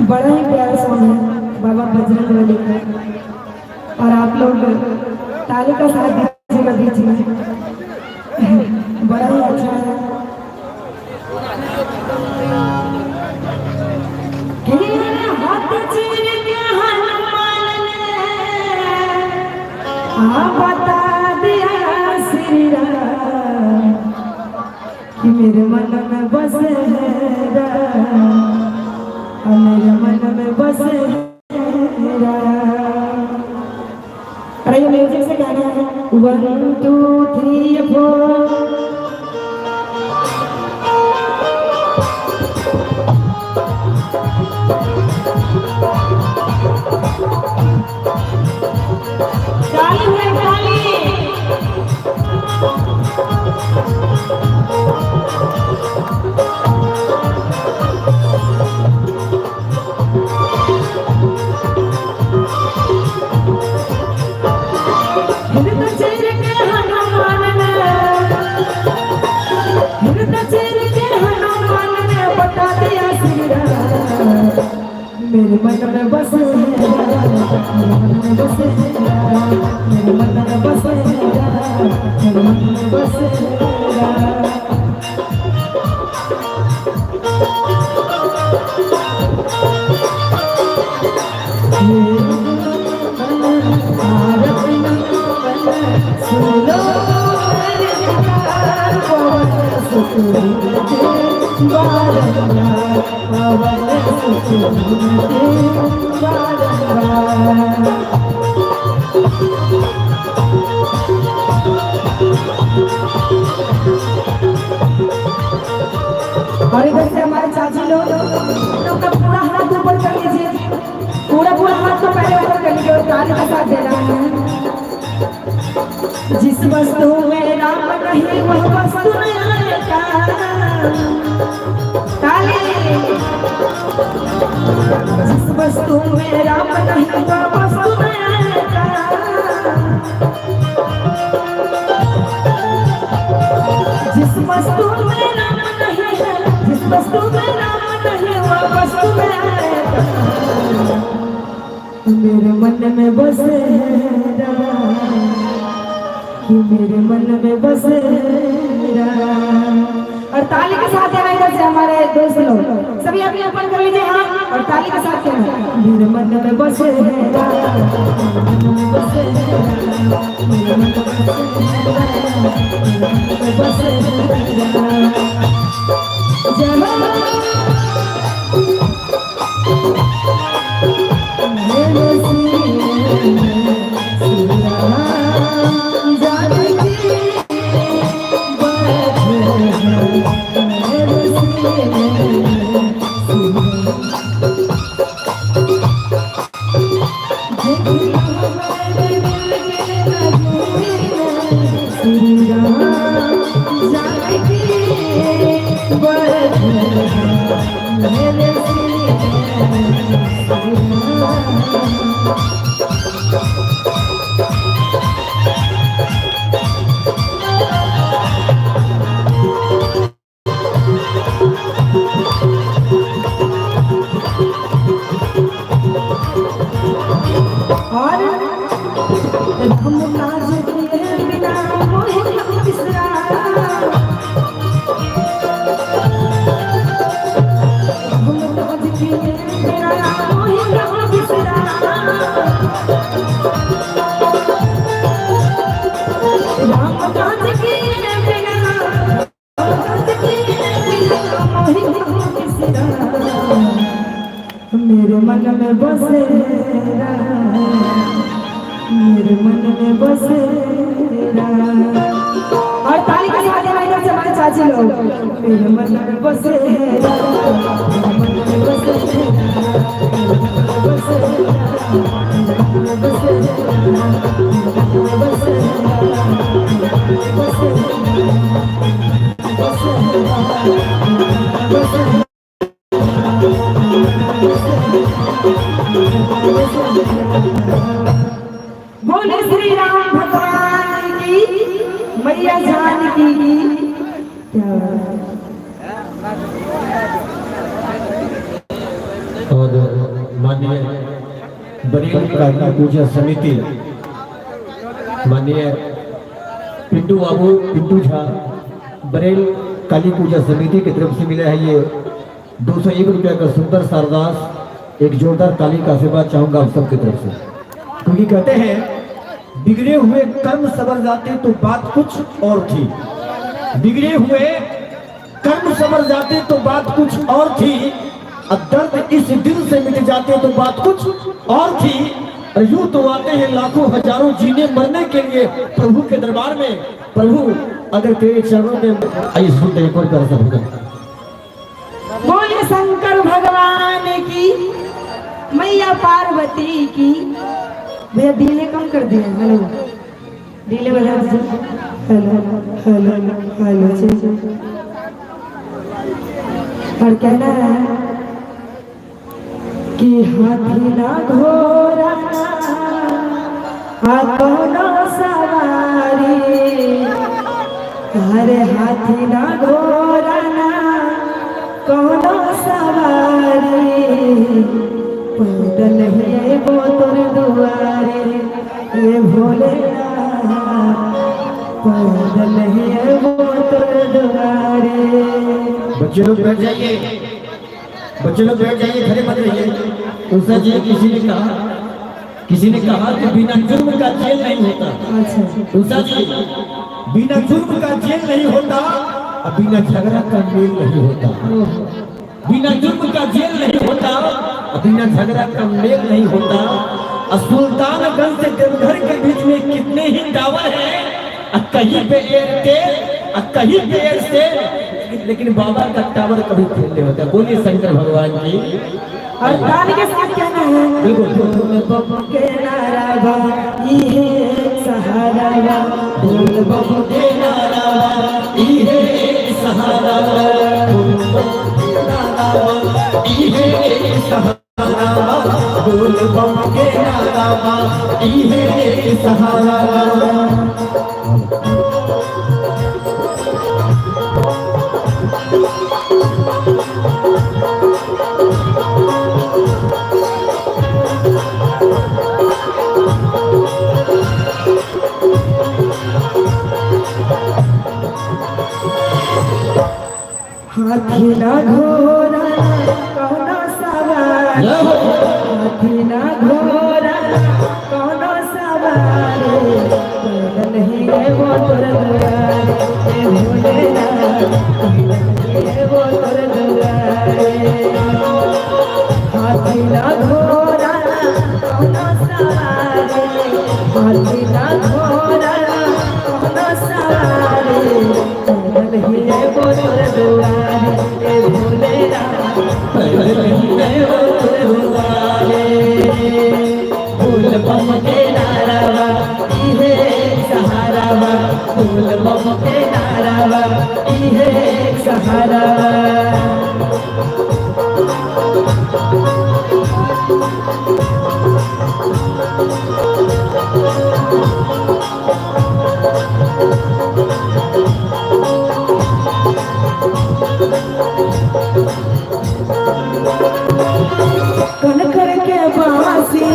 बड़ा ही प्यारा सॉन्ग है बाबा बजरंग बली का। और आप लोग ताली का साथ दीजिएगा बीच में, बड़ा ही अच्छा है। हाथ चीर के हनुमान ने आ बता दिया श्री राम कि मेरे मन में बसे है राम, और मेरे मन में बसे है राम। अरे ये म्यूजिक से गाना है। 1 2 3 4। ताली है ताली। हृदय चीर के हनुमान ने, हृदय चीर के हनुमान ने बता दिया श्री राम। मेरे मन में बसे है राम, मेरे मन में बसे है राम, मेरे मन में बसे है राम, मेरे मन में बसे है राम। सुनो मेरे पुकार, पवन सुत बारंबार, पवन सुत बारंबार। और इधर से हमारे चाची लोग लोग का पूरा हाथ ऊपर कर लीजिए, पूरा पूरा हाथ को पहले ऊपर कर लीजिए और ताली के साथ देना है। जिस वस्तु में राम नहीं वह वस्तु नहीं का। ताली। जिस वस्तु में राम नहीं वह वस्तु नहीं का। जिस वस्तु में राम नहीं है, जिस वस्तु में राम नहीं वह वस्तु में मेरे मन में बसे है राम, कि मेरे मन में बसे है राम। और ताली के साथ देना इधर से हमारे दोस्त लोग सभी अपने ऊपर कर लीजिए हाथ और ताली के साथ देना। मेरे मन में बसे है राम, मेरे मन में बसे है राम, मेरे मन में बसे है राम, मेरे मन में बसे है राम। जय हो। मेरे सीने में श्री राम जानकी बैठे हैं, मेरे सीने में श्री राम। देख लो मेरे दिल के नगीने, श्री राम जानकी बैठे हैं, मेरे सीने में श्री राम। और राम काज किए बिना मोहे क्यों बिसरा, राम काज किए बिना मोहे क्यों बिसरा, राम काज किए बिना, काज किए बिना मोहे क्यों बिसरा। मेरे मन में बसे राम, मेरे मन में बसे राम। और ताली के साथ देना इधर से हमारे चाची लोग। मेरे मन में बसे राम, मेरे मन में बसे राम, मेरे मन में बसे राम, मेरे मन में बसे राम, मेरे मन में बसे राम, मेरे मन में बसे राम, बसे राम, बसे बोले श्री राम भगवान की, मैया जानकी की। क्या बात है। बरेली काली पूजा समिति माननीय पिंटू बाबू पिंटू झा बरेल काली पूजा समिति की तरफ से मिला है ये 201 रुपया का सुंदर सारदास। एक जोरदार ताली का आशीर्वाद चाहूंगा आप सबकी तरफ से, क्योंकि कहते हैं बिगड़े हुए कर्म सवर जाते तो बात कुछ और थी, बिगड़े हुए कर्म सवर जाते तो बात कुछ और थी, अब दर्द इस दिल से मिट जाते तो बात कुछ और थी। और यूं तो आते हैं लाखों हजारों जीने मरने के लिए प्रभु के दरबार में, प्रभु अगर तेरे चरणों में। आइए सुनते हैं एक और प्यारा सा भजन। बोले शंकर भगवान की, मैया पार्वती की। भैया डीले कम कर दिए, हेलो डीले बढ़ा दीजिए। हेलो हेलो हेलो जी। और कहना है कि हाथी ना घोड़ा ना कोनो सवारी, अरे हाथी ना घोड़ा ना कोनो सवारी, पैदल ही अइबो तोर दुआरे ए भोलेनाथ, पैदल ही अइबो तोर दुआरे। बच्चे लोग बैठ जाइए, बच्चे लोग बैठ जाइए, खड़े मत रहिए। उषा जी, किसी ने कहा कि बिना जुर्म का जेल नहीं होता। अच्छा। उषा जी, बिना जुर्म का जेल नहीं होता और बिना झगड़ा का मेल नहीं होता। बिना जुर्म का जेल नहीं होता और बिना झगड़ा का मेल नहीं होता। और सुल्तानगंज से देवघर के बीच में कितने ही टावर हैं, और कहीं पे एयरटेल और कहीं पे एयरसेल, लेकिन बाबा का टावर कभी फेल नहीं होता। बोलिए शंकर भगवान की। और ताली के साथ कहना है, बिल्कुल। बोल बम के नारा बा इहे सहारा बा, बोल बम के नारा इहे सहारा, बोल बम के नारा इहे सहारा, बोल बम के नारा इहे सहारा। हाथी ना घोड़ा कोनो सवारी, जय हो। हाथी ना घोड़ा कोनो सवारी, पैदल ही अइबो तोर दुआरे ए भोलेनाथ, पैदल ही अइबो तोर दुआरे। हाथी ना घोड़ा कोनो सवारी, हाथी ना घोड़ा कोनो सवारी, पैदल ही अइबो तोर दुआरे ए भोलेनाथ, पैदल ही अइबो तोर दुआरे। बोल बम के नारा इहे सहारा, बोल बम के नारा इहे सहारा। कन करके बासी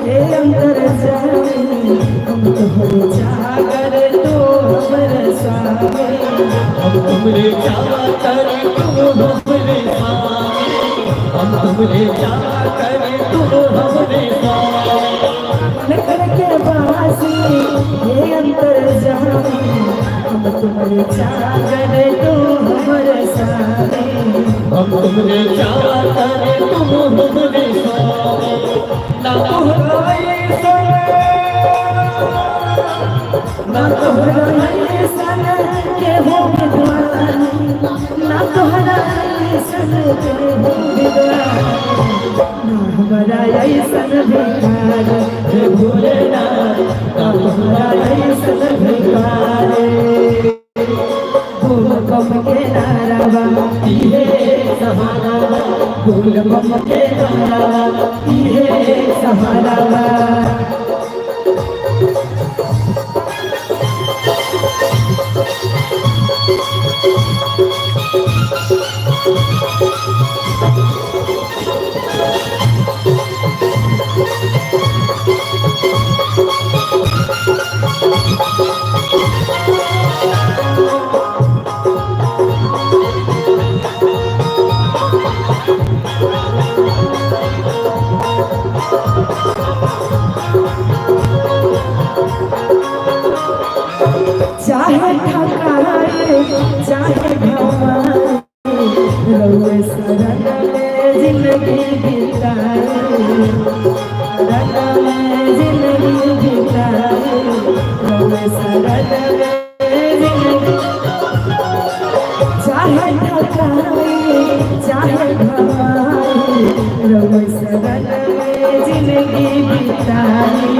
हे अंतर जामी, हम तोहर चाकर तो हमर स्वामी। हम तुमरे चाकर तुम हमरे स्वामी, हम तुमरे चाकर तुम हमरे स्वामी। कन करके बासी हे अंतर जामी, हम तोहर चाकर तो हमर स्वामी। हम तुमरे चाकर तुम हमरे स्वामी, ना तोहरा ऐसन, ना तोहरा ऐसन केहू विद्वान, ना तोहरा ऐसन केहू विद्वान, ना हमरा ऐसन भिखारी हे भोलेनाथ, ना तोहरा ऐसन भिखारी। बोल बम के नारा इहे सहारा, बोल बम के नारा इहे सहारा। बिताई, शरण में जिंदगी बिताई, रउए शरण में जिंदगी। चाहे ठकाई चाहे घमाई, रउए शरण में जिंदगी बिताई।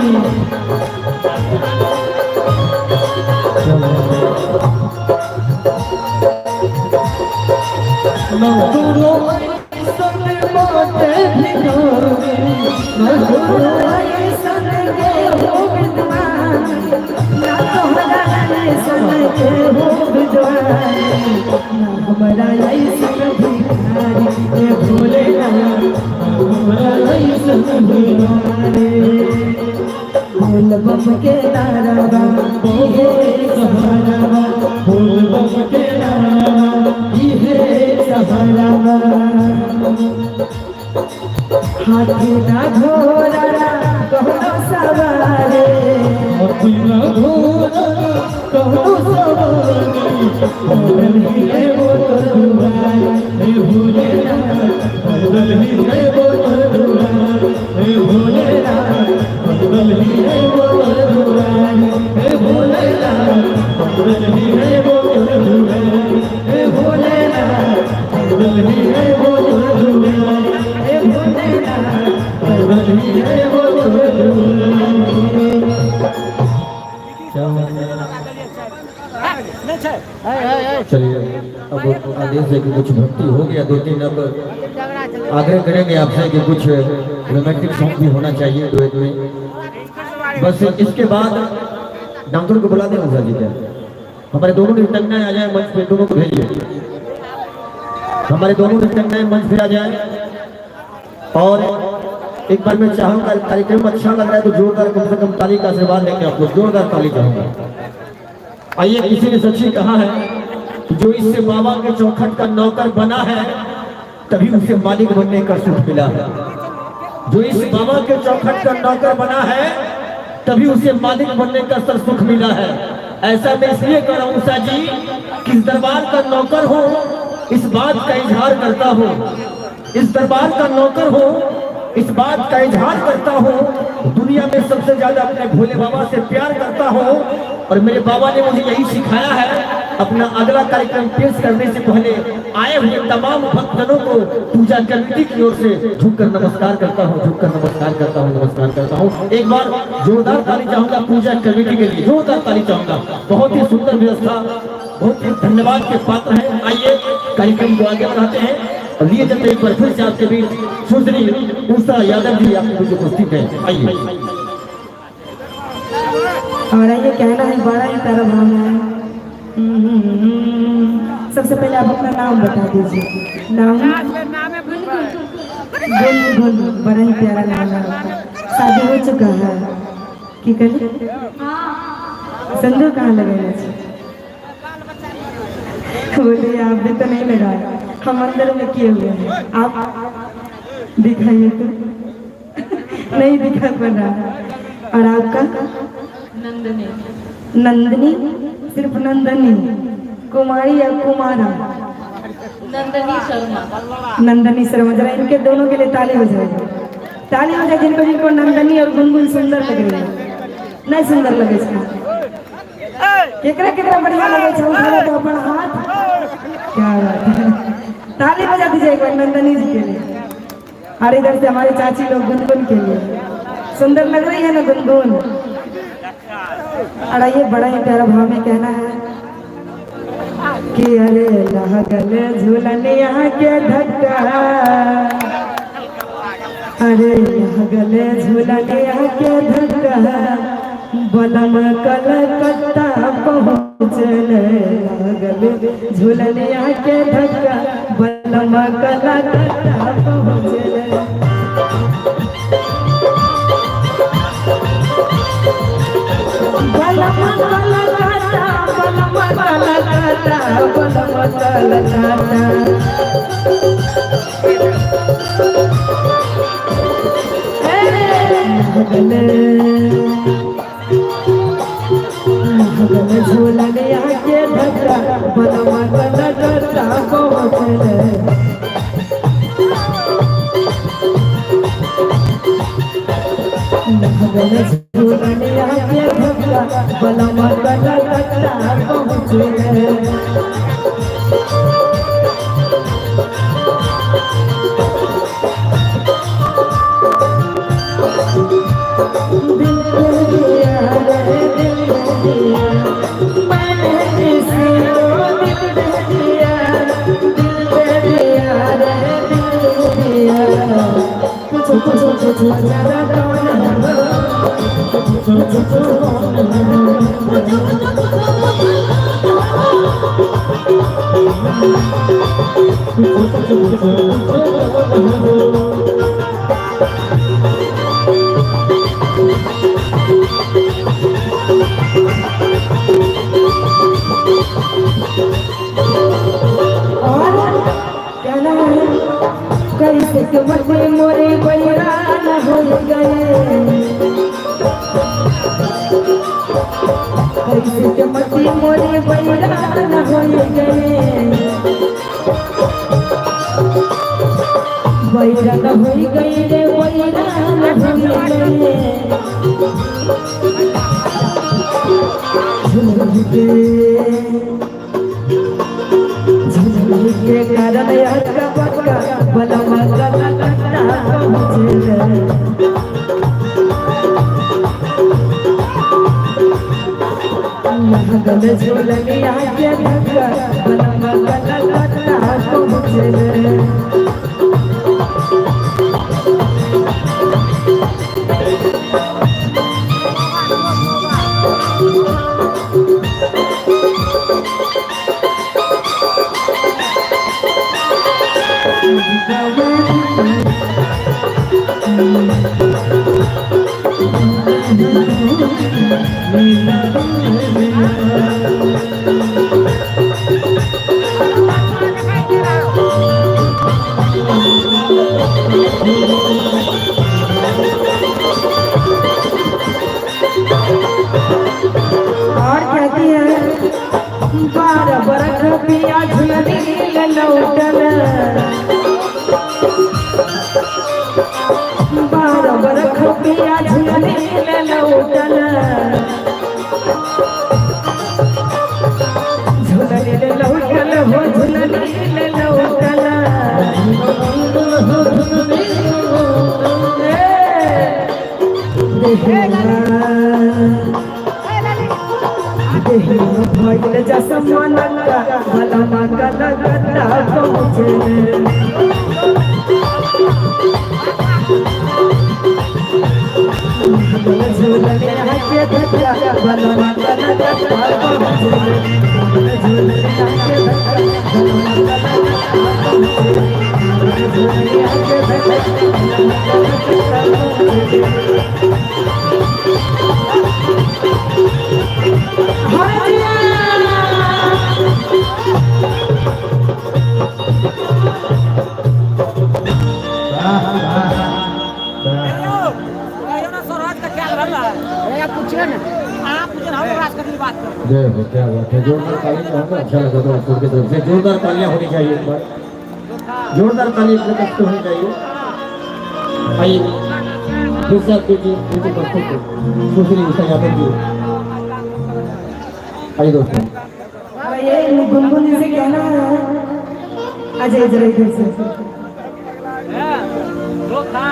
ना गुरु ऐसन बाटे भिखारी, ना गुरु ऐसन के हो विद्वान, ना तोहरा ऐसन के हो विद्वान, ना हमरा ऐसन भिखारी ए भोलेनाथ, हमरा ऐसन भिखारी। बोल बम के नारा बा, इहे सहारा बा, बोल बम के नारा, इहे सहारा बा। हाथी ना घोड़ा कहनो सवारे, हाथी ना घोड़ा कहनो सवारी, पैदल ही अइबो तोर दुआरी, हे भोलेनाथ, पैदल ही अइबो तोर दुआरी, हे भोलेनाथ, पैदल ही अइबो तोर दुआरी, हे भोलेनाथ, पैदल ही अइबो तोर दुआरी, हे भोलेनाथ, पैदल ही अइबो तोर दुआरी, हे भोलेनाथ, पैदल ही अइबो तोर दुआरी। चलिए, अब आदेश है कि कुछ भक्ति हो गया दो तीन, अब आग्रह करेंगे आपसे कि कुछ रोमांटिक सॉन्ग भी होना चाहिए duet में। बस इसके बाद डांसर को बुला दें उषा जी, क्या हमारे दोनों नृत्यंगनाएं आ जाए मंच पे, दोनों को भेजिए, हमारे दोनों नृत्यंगनाएं मंच पे आ जाए। और एक बार मैं चाहूंगा, कार्यक्रम अच्छा लग रहा है तो जोरदार कम से कम ताली का आशीर्वाद लेंगे आपको, जोरदार ताली चाहूंगा। आइए, किसी ने सच्ची कहा है कि जो इससे बाबा के चौखट का नौकर बना है तभी उसे मालिक बनने का सुख मिला है। जो इस बाबा के चौखट का नौकर बना है तभी उसे मालिक बनने का सर सुख मिला है। ऐसा मैं इसलिए कर रहा हूं उषा जी कि इस दरबार का नौकर हो, इस बात का इजहार करता हूं, इस दरबार का नौकर हो, इस बात का इजहार करता हूं, दुनिया में सबसे ज्यादा अपने भोले बाबा से प्यार करता हूं। और मेरे बाबा ने मुझे यही सिखाया है, अपना अगला कार्यक्रम पेश करने से पहले आए हुए तमाम भक्तजनों को पूजा कमेटी की ओर से झुककर नमस्कार करता हूं, झुककर नमस्कार करता हूं, नमस्कार करता हूं। एक बार जोरदार ताली चाहूंगा पूजा कमेटी के लिए, जोरदार ताली चाहूंगा। बहुत ही सुंदर व्यवस्था, बहुत ही धन्यवाद के पात्र हैं। आइए कार्यक्रम को आगे बढ़ाते हैं और लिए चलते एक बार फिर से आपके बीच सुश्री उषा यादव जी आपके बीच उपस्थित है। आइए। और ये कहना है, बड़ा ही प्यारा भाव है। सबसे पहले आप अपना नाम बता दीजिए। नाम? गुनगुन, बड़ा ही प्यारा नाम है आपका। शादी हो चुका है की कल? संदूर कहाँ लगाना चाहिए? बोलिए, आप भी तो नहीं लगाए, हम अंदर में किए हुए हैं। आप दिखाइए तो, नहीं दिखा पड़ रहा। और आपका? नंदनी। नंदनी, सिर्फ नंदनी? कुमारी या कुमारा? नंदनी शर्मा। नंदनी शर्मा। जरा इनके दोनों के लिए ताली हो जाए, ताली हो जाए जिनको जिनको नंदनी और गुनगुन सुंदर लग रही है। नहीं सुंदर लगे छै? केकरा केकरा बढ़िया लगे छै, उठा तो अपन हाथ। क्या बात है, ताली बजा दीजिए एक बार नंदनी जी के लिए। और इधर से हमारे चाची लोग गुनगुन के लिए। सुंदर लग रही है ना गुनगुन? और ये बड़ा ही प्यारा भाव में कहना है कि अरे लागल झूलनिया के धक्का, अरे लागल झूलनिया के धक्का, बलम कलकत्ता पहुँचले। लागल झूलनिया के धक्का, बलम कलकत्ता पहुँचले। बलम कलकत्ता, बलम कलकत्ता, बलम कलकत्ता। लागल झूलनिया के धक्का, बलम कलकत्ता पहुँचले। बलमा कलकत्ता पहुँचले। दिल दे दिया रे दिल दे दिया, मैंने किसी को दिल दे दिया, दिल दे दिया रे दिल दे दिया। पूछो पूछो पूछो जरा कौन है वो, पूछो पूछो कौन है वो। पूछो पूछो पूछो कौन है वो। और कहना है कैसे के मते मोरे बैरान हो गए, कैसे के मते मोरे बैरान हो गए, बैरान हो गए रे बैरान हो गए। झूठ के कारण अक्का बक्का बलमा कलकत्ता पहुँचले। लागल झूलनिया के धक्का बलमा कलकत्ता पहुँचले। और कहती है 12 बरख पिया झुलनी लौटल, 12 बरख पिया झुलनी लौटल, झुलनी लौटल हो झुलनी लौटल। भइल जस मनका बलमा कलकत्ता पहुँचले। झूलनिया के धक्का बलमा कलकत्ता पहुँचले। झूलनिया के धक्का बलमा कलकत्ता पहुँचले। झूलनिया के धक्का बलमा कलकत्ता पहुँचले। जय हो, क्या बात है, जोरदार ताली चाहूँगा, अच्छा लगा दोस्तों की तरफ से जोरदार तालियां होनी चाहिए, एक बार जोरदार ताली एक तरफ से होनी चाहिए। आइए फिर से आपके जी दोस्तों को सुश्री उषा यादव जी, आइए दोस्तों। ये गुनगुन से कहना है, अजय जरा इधर से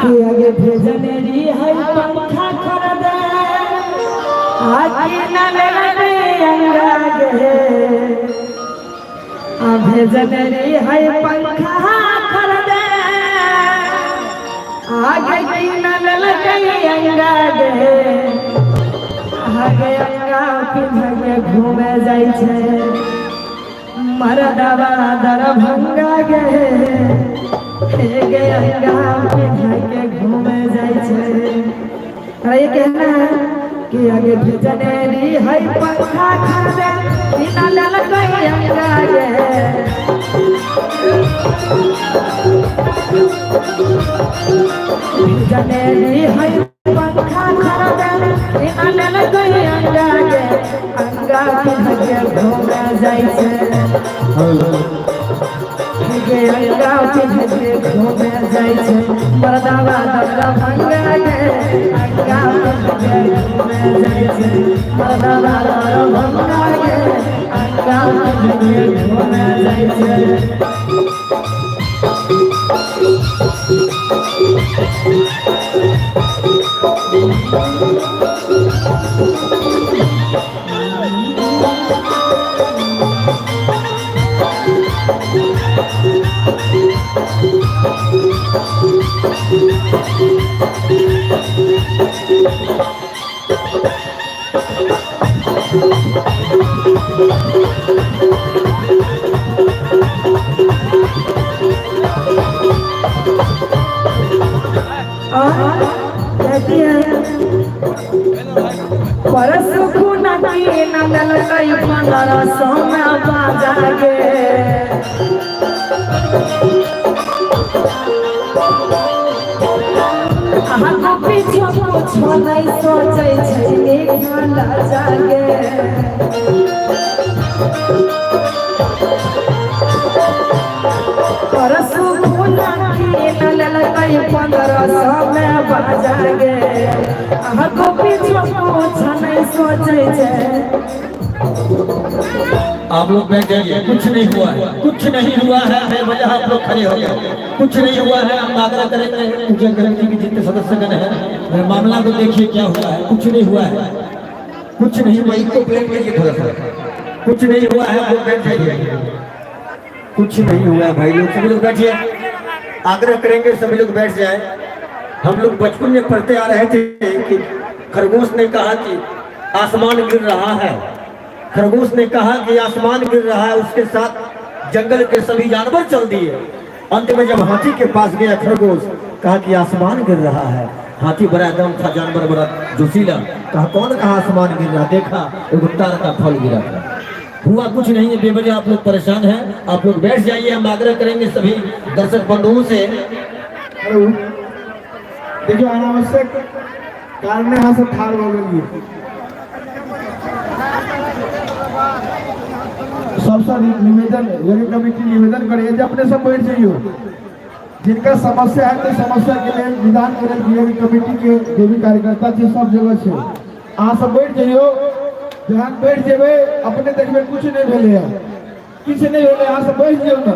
कि आगे भेजने री है पंखा खरीदे आगे न ले अंगा गे, आ भेजने री है पंखा खरीदे आगे न ले अंगा गे, आगे अंगा पिन्ह घूमे जाय छै मरदवा दरभंगा गे, गे अंगा पिन्ह के घूमे जाय छै। अरे ये कहना है कि आगे भेजने री है पंखा खरीदे बिना ललकै अंगा गे, भेजने री है पंखा खरीदे बिना ललकै अंगा गे, अंगा पिन्ह के घूमे जाय छै, गे अंगा पिन्ह के घूमे जाय छै मरदवा दरभंगा गे, अंगा के घूमे जाइ छै। बाबा दरभंगा के अंगा के घूमे जाइ छै। और कहती है परसु खुना की नंदन कई 1500 में बाजा के। अहाँ पीछे कुछो नहीं सोचै छै निकाला जागे। परसु खुना की नंदन कई 1500 में बाजा गे। अहाँ पीछे कुछो नहीं सोचै छै। आप लोग बैठ जाइए, कुछ नहीं हुआ है, कुछ नहीं हुआ है, बेवजह आप लोग खड़े हो गए, कुछ नहीं हुआ है। हम आग्रह करेंगे पूजा कमेटी के जितने सदस्यगण हैं, मेरे मामला को देखिए क्या हुआ है। कुछ नहीं हुआ है, कुछ नहीं हुआ, इसको बैठ जाइए थोड़ा सा, कुछ नहीं हुआ है, आप लोग बैठ जाइए, कुछ नहीं हुआ है भाई लोग, सभी लोग बैठिए। आग्रह करेंगे सभी लोग बैठ जाए। हम लोग बचपन में पढ़ते आ रहे थे कि खरगोश ने कहा कि आसमान गिर रहा है, खरगोश ने कहा कि आसमान गिर रहा है, उसके साथ जंगल के सभी जानवर चल दिए। अंत में जब हाथी के पास गया खरगोश, कहा कि आसमान गिर रहा है। हाथी बड़ा दम था, जानवर बड़ा जोशीला, कहा कौन कहा आसमान गिर रहा, देखा एगो तार का फल गिरा था। हुआ कुछ नहीं है, बेवजह आप लोग परेशान हैं, आप लोग बैठ जाइए। हम आग्रह करेंगे सभी दर्शक बंधुओं से। हेलो, देखियो अनावश्यक कारणे अहाँ सब ठाढ़ भऽ गेलियै। सबसँ निवेदन यज्ञ कमिटी निवेदन करैए जे अपने सब बैठ जइयौ। जिनका समस्या है तो समस्या के लेल निदान के लेल यज्ञ कमिटी के जे भी कार्यकर्ता छै सब जगह छै, अहाँ सब बैठ जइयौ। जहन बैठ जेबै अपने देखबै कुछ नहीं भेलै है, किछु नहीं भेलै। अहाँ सब बैठ जइयौ ने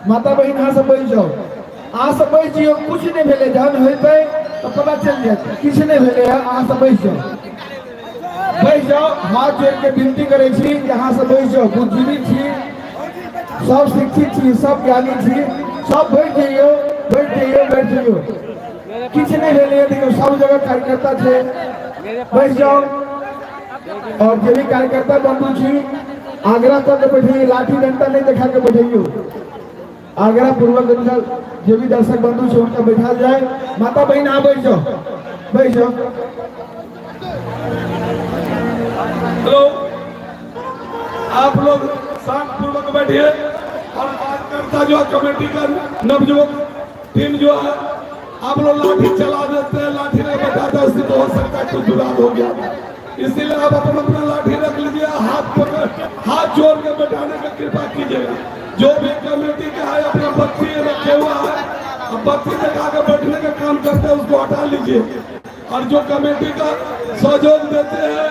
माता बहिन, अहाँ सब बैठ जाउ, अहाँ सब बैठ जइयौ, कुछ नहीं भेलै। जहन होइतै तऽ पता चलि जायत, किछु नहीं भेलै है। अहाँ सब बैठ जाउ, बैठ जाउ। हाथ जोड़ के विनती करै छी जे अहाँ सब बैठ जाउ। बुद्धिजीवी छी, सब शिक्षित छी, सब ज्ञानी छी, सब बैठ जइयौ, बैठ जइयौ, बैठ जइयौ। किछु नहीं भेलै है। देखियौ सब जगह कार्यकर्ता छै, बैठ जाउ। और जे भी कार्यकर्ता बंधु छी आग्रह कऽ के बैठैयौ, लाठी डंडा नहीं देखा के बैठैयौ। आग्रह पूर्वक जे भी दर्शक बंधु छै उनका बैठाल जाए। माता बहिन अहाँ बैठ जाओ, बैठ जाओ। हेलो, आप लोग शांत पूर्वक बैठिए। और कार्यकर्ता जो है कमेटी का नवयुवक टीम जो है, आप लोग लाठी चला देते हैं, लाठी नहीं बताता, उससे तो हो सकता है कुछ विवाद हो गया। इसीलिए आप अपना अपना लाठी रख लीजिए, हाथ पकड़ हाथ जोड़ के बैठाने का कृपा कीजिएगा। जो भी कमेटी का है अपना बत्ती रखे हुआ है, अब बत्ती दिखा के बैठने का काम करते हैं, उसको हटा लीजिए। और जो कमेटी का सहयोग देते हैं,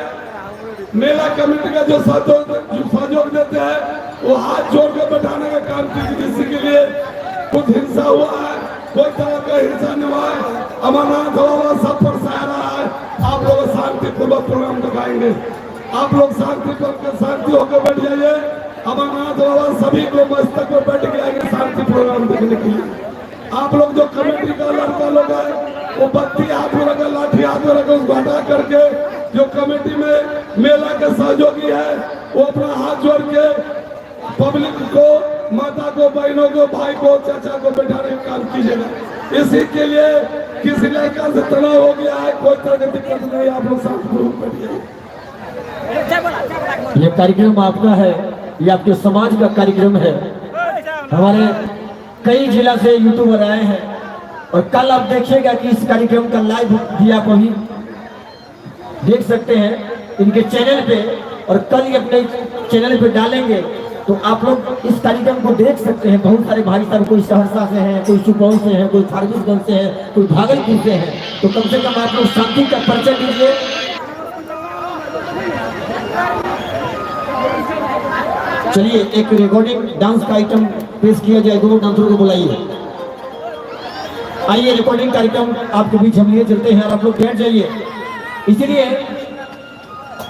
मेला कमेटी का जो सहयोग देते हैं, वो हाथ जोड़ के बैठाने का काम कीजिए। जिसके लिए कुछ हिंसा हुआ है, कोई तरह का हिंसा नहीं हुआ है। अमरनाथ बाबा सब पर सहारा है। आप लोग शांतिपूर्वक प्रोग्राम दिखाएंगे, आप लोग शांति शांति होकर बैठ जाइए। अमरनाथ बाबा सभी को मस्तक पर बैठ के आएंगे शांति प्रोग्राम देखने के लिए। आप लोग जो कमेटी का लड़का लोग है, वो बत्ती हाथ में रखा, लाठी हाथ में रखा, उसको हटा करके जो कमेटी में मेला के सहयोगी है वो अपना हाथ जोड़ के पब्लिक को, माता को, बहनों को, भाई को, चाचा को बैठाने का काम कीजिएगा। इसी के लिए किसी लड़का से तनाव हो गया है, कोई तरह की दिक्कत नहीं, आप लोग शांतिपूर्वक बैठिए। ये कार्यक्रम आपका है, ये आपके समाज का कार्यक्रम है। हमारे कई जिला से यूट्यूबर आए हैं और कल आप देखिएगा कि इस कार्यक्रम का लाइव भी आप अभी देख सकते हैं इनके चैनल पे, और कल ये अपने चैनल पे डालेंगे। तो आप लोग इस कार्यक्रम को देख सकते हैं। बहुत सारे भाई साहब कोई सहरसा से हैं, कोई सुपौल से हैं, कोई फारबिसगंज से हैं, कोई भागलपुर से हैं। तो कम से कम आप लोग शांति का परिचय दीजिए। चलिए एक रिकॉर्डिंग डांस का आइटम पेश किया जाए, दोनों डांसरों को बुलाइए। आइए रिकॉर्डिंग कार्यक्रम आपके बीच हम लिए चलते हैं और आप लोग बैठ जाइए। इसीलिए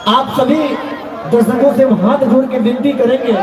आप सभी दर्शकों से हम हाथ जोड़ के विनती करेंगे।